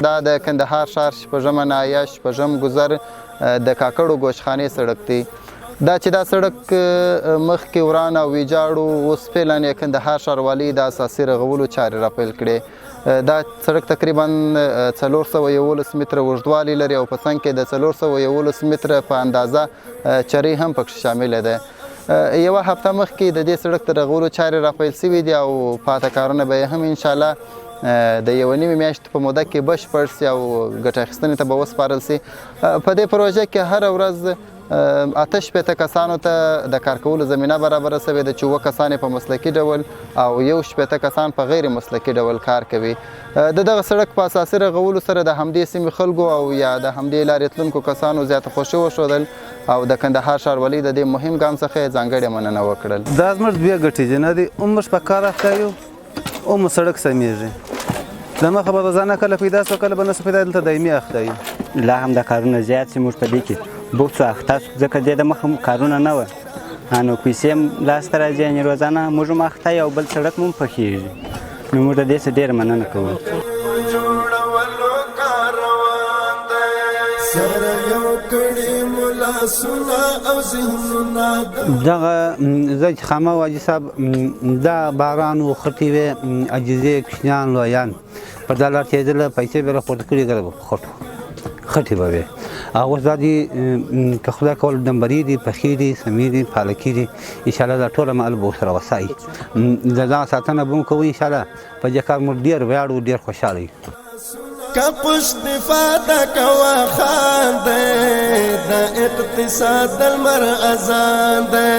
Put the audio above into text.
دا د کندهار ښار شپږمه ناحیه، شپږم ګذر، د کاکړو ګوشخانې سړک دی. دا چې دا سړک مخکې وران او ویجاړ و، اوس فعلا یې کندهار ښاروالۍ د اساسي رغولو چارې راپیل کړې. دا سړک تقریبا 411 متره اوږدوالی لري او په څنګ کې د 411 متره په اندازه چرۍ هم پکې شامله ده. یوه هفته مخکې د دې سړک د رغولو چارې راپیل شوې دي او پاته کارونه به یې هم انشاءالله د یوه نیمې میاشتې په موده کې بشپړ سي او ګټه اخیستنې ته به وسپارل سي. په دې پروژه کې هره ورځ 68 کسانو ته د کار کولو زمینه برابره شوې ده، چې 7 کسان یې په مسلکي ډول او 61 کسان په غیر مسلکي ډول کار کوي. د دغه سړک په اساسي رغولو سره د همدې سیمې خلکو او یا د همدې لارې تلونکو کسانو زیاته خوښي وښودل او د کندهار ښاروالۍ د دې مهم ګام څخه یې ځانګړې مننه وکړل. دا زموږ دوې ګټې دي، نه دي هم موږ په کار اخته یو، هم سړک سمېږي. د مخه به روزانه کله پیدا سو، کله به نه سو پیدا، دلته دایمي اخته یو. لا هم دا کارونه زیات سي، موږ په دې کې بوخت سو، اخته سو، ځکه دې د مخه کارونه نه وه، نو پیسې هم لاسته راځي، یعنې روزانه موږ هم اخته یو او بل سړک مو هم پخېږي، نو موږ د دې څخه ډېره مننه کوو. دغه ځای چې خامه و حاجي صاحب، دا باران و، خټې وې، عاجزې، کوچنیان، لویان پر دا لار تېرېدله، پیسې به یې راپورته کړې، ګره به په خټو خټې به وې. او اوس دا دي که خدای کول ډمبرې دي، پخې دي، سمې دي، پالکې دي، انشاءالله دا ټوله مال به ورسره وسایي. د دغه ساتنه به هم کوو انشاءالله. په دې کار موږ ډېر ویاړو، ډېر خوشحاله یو. که پشت فاده کوا خان دی، د اقتصاد د لمر اذان دی.